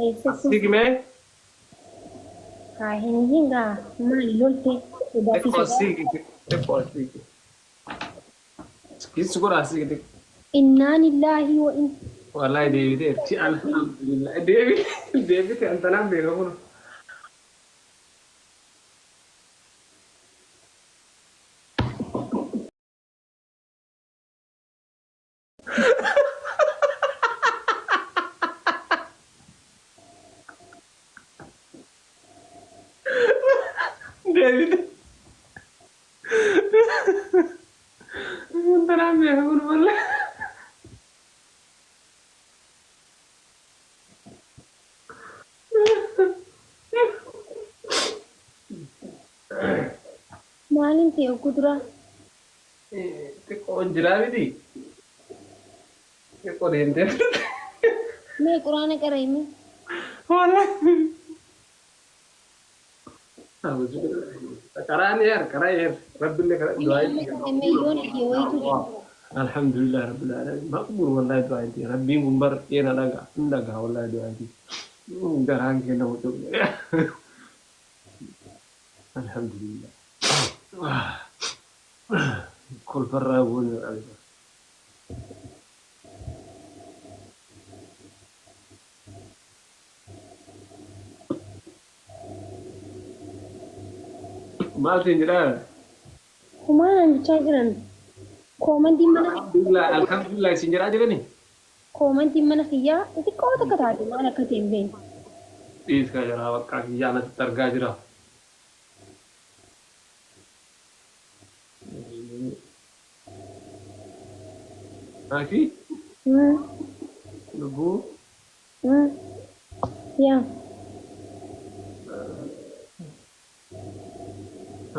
Eessattuu? Sigmee Haa hin hingaa maali lolte sodaa fi xiqqoo sodaa. siigi xiqqoo siigi. Kiis godhaa siigi xiqqoo. Innaa lillaahi wa in. Wallahi deebiteerti alhamdulillah. Deebite deebite antanaan beeka kun. Deebite. Antanaan beeka kun wallahi. Maaliin ta'e ogguu duraa? Xiqqoo jiraa miti. Xiqqoo deemtee. Mee quraana qara'ime. Wallahi. Karaan eer karaa eer rabbillee karaa du'aa Amma qara'ime yoon ijee wayitu jira. Alhamdulillah rabbil alamin maqbuul wallahi du'aa inti rabbiin kun bar dheena dhaga hin dhaga wallahi du'aa inti garaan keenya wuxuu alhamdulillah kolfarraa goone qabe. Maal siin jedhaa? Humaa naan jechaa jiran. Koomantiin mana Alhamdulillah alhamdulillah siin jedhaa jirani? Koomantiin mana kiyyaa xixiqqoo takka taate maal akka ta'e hin beekne. Dhiiskaa jira bakka kiyyaa natti argaa jira. Aki lubbuu. Yaa.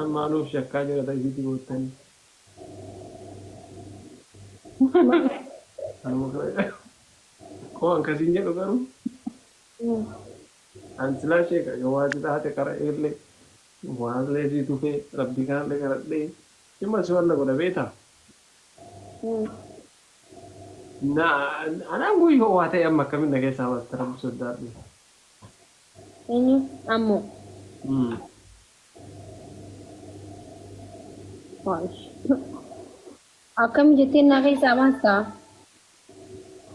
Ammaanuuf shakkaa jira ta'isitti goottanii. Koo akkasiin jedhu garuu an silaa sheeka yoo waa si taate qara eellee waan lee sii tufee rabbii kanallee kadhadhee dhimma si wanna godha beektaa. Na anaan guyyoo waa ta'e amma akkamiin na keessaa baasta rabbi sodaadhu. Eenyu ammoo? Akkami jettee naa keessaa baastaa?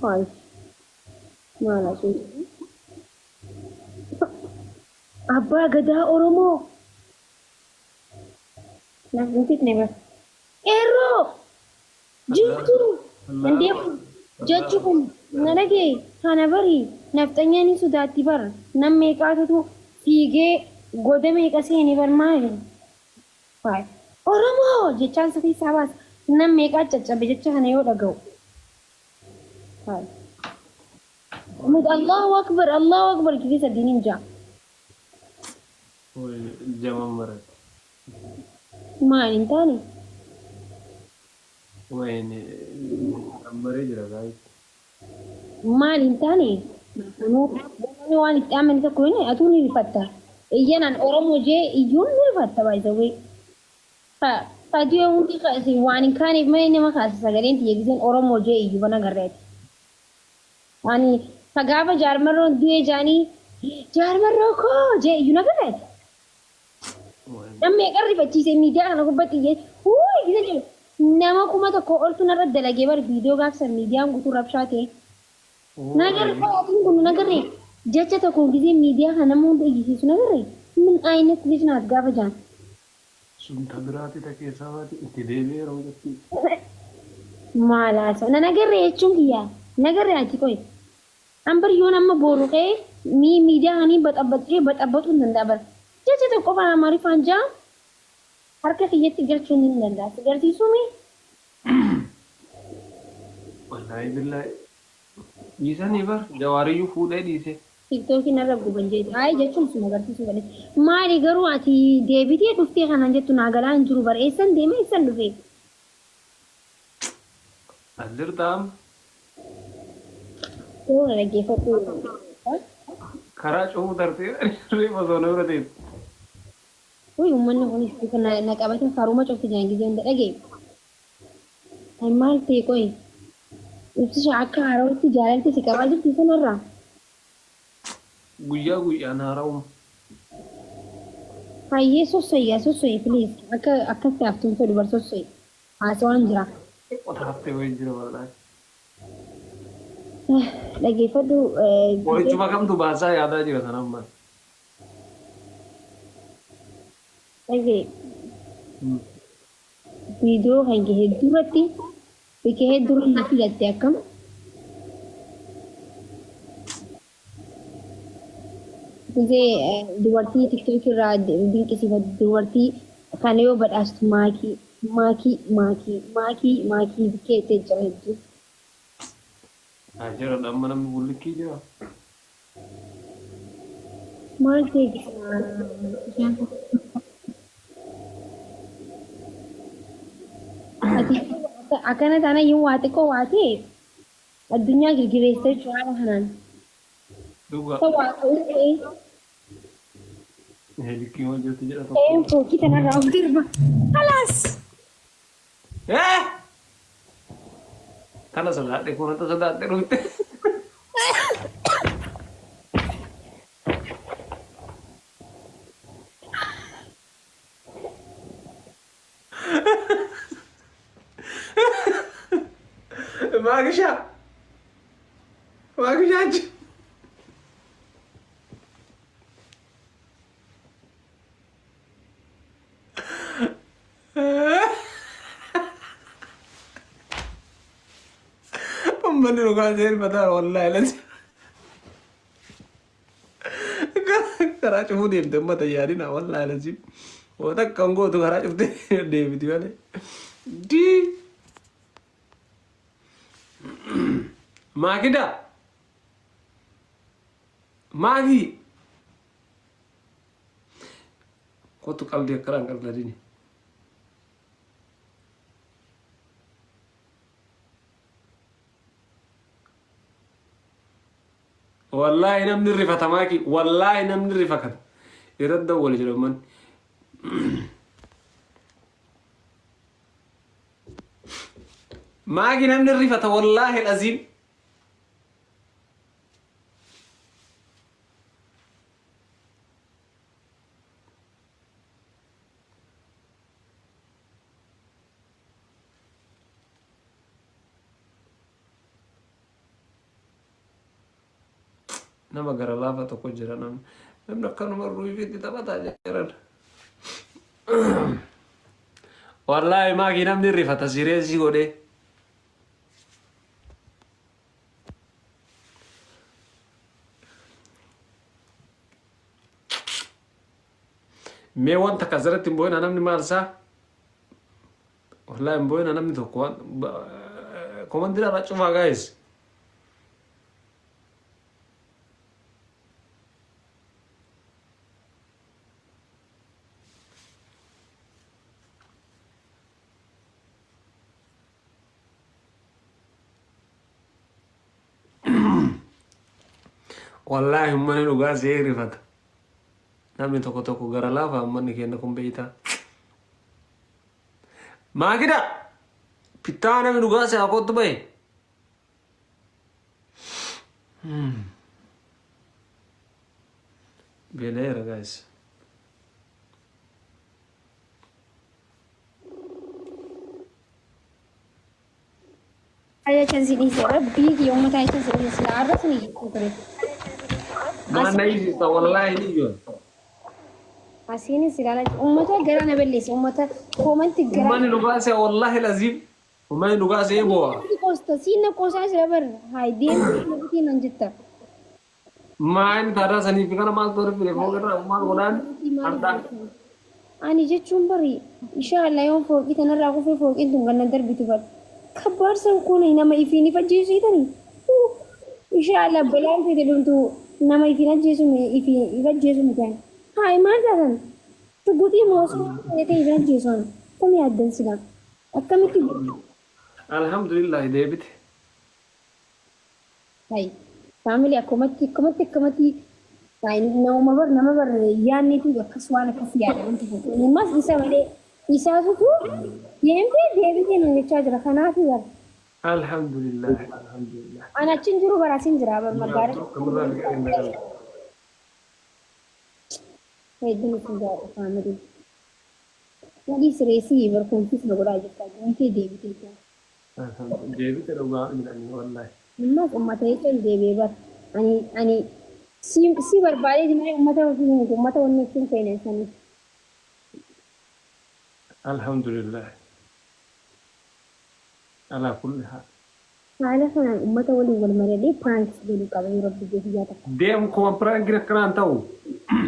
Hayi. Maal asii? Abbaa Gadaa Oromoo. Naaf hin fitne bar. Qeerroo! Jirtu! Indee kun jechi kun na dhagee kana bari nafxanyaan hin sodaatti bar nam meeqaatutu fiigee goda meeqa seene bar maali? Hayi. Oromoo jechaan sa keessaa baasa. Nam meeqaa caccabe jecha kana yoo dhaga'u. Hayi. Nuti Allahu Akbar Allahu Akbar gisee sadiin hin jaa. Jaman maratti. Maal hin taane? Wayne ammaree jira gaayis. Maal hin taane? Namni waan itti amane tokko hin atuu ni rifatta. Iyyanaan Oromoo jee iyyuun ni rifatta by the way. Faatiyoo hundi waan hin kaaneef malee nama kaasa sagaleen tiyya giseen Oromoo jee iyyu bana garreeti. Ani ka gaafa jaarmarroon du'ee jaanii jaarmarroo koo jee iyyuu na garreeti. Namni meeqan rifachiise miidiyaa kana gubbatti iyyee huuyi gisa jedhu nama 1000 oltu narra dalagee bar viidiyoo gaafsan miidiyaan guutuu rabshaa ta'e. Nagarre qoyaatiin kun nagarre jecha tokkoon gisee miidiyaa kana nama hunda iyyisiisu nagarre min ayinat lij naat gaafa jaan. Sun ta biraati ta keessaa baati itti deebi'ee yeroo jetti. Maal haasa'u na nagarre jechuun kiyya nagarre ati qoy. An bar yoon amma booru ka'ee mii miidiyaa kanii baxabbaxee baxabbaxuu hin danda'a bar. Jecha tokko qofaan Amaariffaan ja'a harka kiyyatti galchuun hin danda'a. Si garsiisuu mee? Wallaahi billaahi. Dhiisanii bar jawaariyyuu fuudhee dhiise. Tiktookiin narra guban jeeti. Ayi jechuun suma garsiisuu fedhe. Maali garuu ati deebitee dhuftee kanaan jettu naa galaa hin jiru bar eessan deemee eessan dhufee? As jirtaa amma? Yeroo na dhaggeeffadhu. Karaa cufuu tartee reefa osoo na bira teessu. Uy uummanni kunis bifa na na qabate karuma cufti jiran gizee hunda dhagee. Ay maal ta'e qoy. Ibsisha akka haarawaatti jaalalti si qabaa jirti sanarraa. Guyyaa guyyaan haara'uma. Hayyee sosso'i sosso'i please. Akka akkatti haftuun fedhu bar sosso'i. Haasawaan jira. Qotaafte wayii jira wallaahi. Dhaggeeffadhu. Qorichuma kamtu baasaa yaadaa jira sana ammaa. Dhagee viidiyoo kan kee hedduu irratti bakka hedduu irratti na filatte akkam? Gisee dubartii TikTok irraa dinqisiifattu dubartii kana yoo badhaastu maakii maakii maakii maakii maakii bikkeessee jira hedduu. Jira amma namni bullikkii jira. Maal ta'e ati akkana taana yoo waa xiqqoo waa ta'e addunyaa girgireessa jechuudha haala kanaan. Dhugaa. Waa ta'uu ta'e Likkii maal jirti jedha tokko. ta'een fookii kanarraa of dirba. Halaas! Kana sodaadhe kun sodaadhe dhufte. Maagishaa. Maagishaa achi. Uummanni dhugaa seerfataa wallaahi lati. Karaa cufuu deemte uummata yaadina wallaahi lati. Waan akka hin gootu karaa cuftee deebiti malee. Dii. Maakida. Maakii. Kottu qalbii akkanaan qalladini. Wallaahi namni rifata maaki. Wallaahi namni rifata. Irratti dawwale jedha uummanni. Maaki namni rifata wallaahi aziim. Nama gara laafa tokko jira namni. Namni akkanuma ruufiitti taphataa jiran. Wallaahi maakii namni rifata sireesii godhee. Mee wanta akkas irratti hin boo'ina namni maal isaa? Wallaahi hin boo'ina namni tokko waan komantii irraa cufaa guys. Wallaahi uummanni dhugaa see rifata. Namni tokko tokko gara laafa uummanni keenya kun beeytaa. Maakida! Pittaa namni dhugaa see haa kottu bahe. Beela'eera guys. Ayya si dhiise rabbii kiyya uummata ayya si dhiise silaa arra sini jechuu ture. Maal na hiisista wallaahi ni ijoon. Asiinis ilaala uummata gara na balleesse uummata koomanti gara. Uummanni dhugaa see wallaahi laziim. Uummanni dhugaa see boo'a. Qoosta siin na qoosaa jira bar haay deemti nan jetta. Maal taadaa sanii fi kana maaltu walitti fide fooqirraa maal godhaan ardaa. Ani jechuun bari inshaallah yoon fooqii tanarraa kufee fooqiin tun ganna darbitu bar. Kabbaarsan kun nama ifiin if ajjeesiitani. Inshaallah balaan fide dhumtu nama ifiin ajjeesu ifiin if ajjeesu miti. Haay maal taatan? Shugguxii moosoo ta'e ifiin ajjeesu kam yaaddan silaa? Akkamitti? Alhamdulillah deebite. Haay family akkumatti akkumatti akkumatti nama bar nama bar yaadneetu akkas waan akkas yaada wanti kun. Ammas isa malee isaatutu deemtee deebitee nu jechaa jira kanaaf bar. Alhamdulillah alhamdulillah. Ani achiin jiru bara asin jira bar magaalaa. Kamirraa fi qabeenya qaba. Hedduun isin jaalladha faamilii. Wadii sireesii barkuumsis na godhaa jirta. Deebitee deebitee jira. Deebite dhugaa jedhanii wallaahi. Ammas uummata jechuun deebi'ee bara. Ani si barbaadee malee uummata ofii miti uummata wanni ittiin feene sanii. Alhamdulillah. Alaa kulli haal. Haala kanaan uummata waliin wal mari'adhee pranks godhuu qaba yeroo biyya biyyaa tokko. Deemu kuma prank akkanaan ta'u.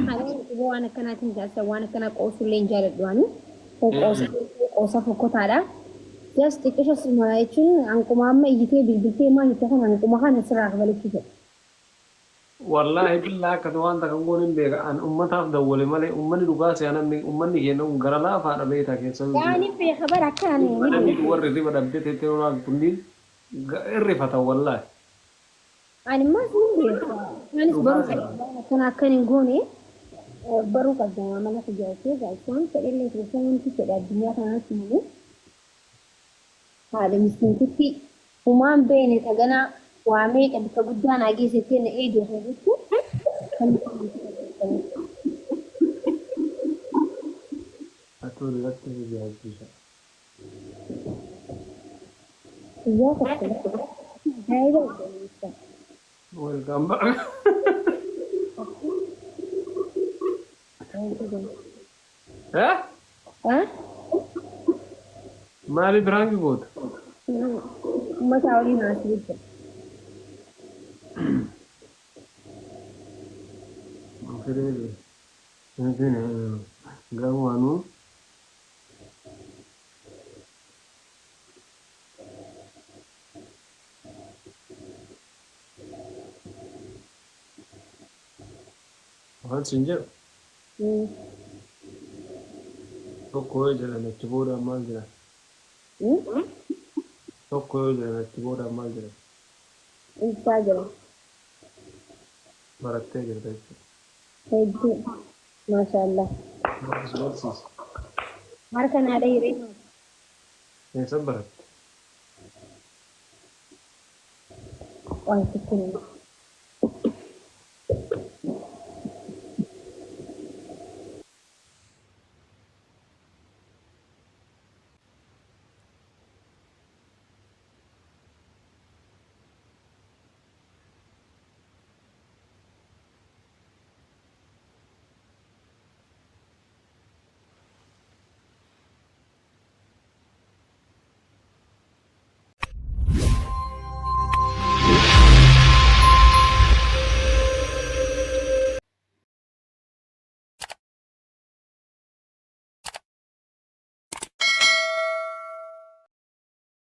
Haala waan akkanaatiin taasisa waan akkanaa qoosullee hin jaaladhu ani. Qoosa fokkotaadha. Just xiqqisha suma jechuun hanquma amma iyyitee bilbiltee maal itti kana hanquma kana sirraa kabalachuu fedha. Wallaahi billaa akkati waan takka goon hin beeka. An ummataaf dawwale malee ummanni dhugaa si'a namni ummanni keenya kun gara laafaadha beektaa keessa. Yaani beeka bara akka ani ni Namni beeka. warri riba dhabdee teettee olaa kunniin irrifatan wallaahi. Ani maas ni beeka. Anis baruu qaba. Waan akkana akkan hin goone baruu qabda mala tajaajiltee gaazexaan fedhellee keessa wanti fedha addunyaa kanaatti malee haadha miskiintitti humaan beene taganaa waa meeqa bika guddaa naa geessettee na eegee kan jettu kan Atuu irratti hojjechiisa. Guyyaa tokko ajaa'iba obboleessa. Welcome back. Eh? Ah? Maali prank goota? Uummata waliin haasa'uu jira. Garuu anuu waan siin jedhu tokko yoo jedhan achi booda maal jedhan? Tokko yoo jedhan achi booda maal jedhan? Ibsaa jira. Barattee jirta jechuudha. Hedduu. Maashaallah. Barsiis barsiisa. Harka naa dhahiree. Eessa baratte? Waan tokko nama.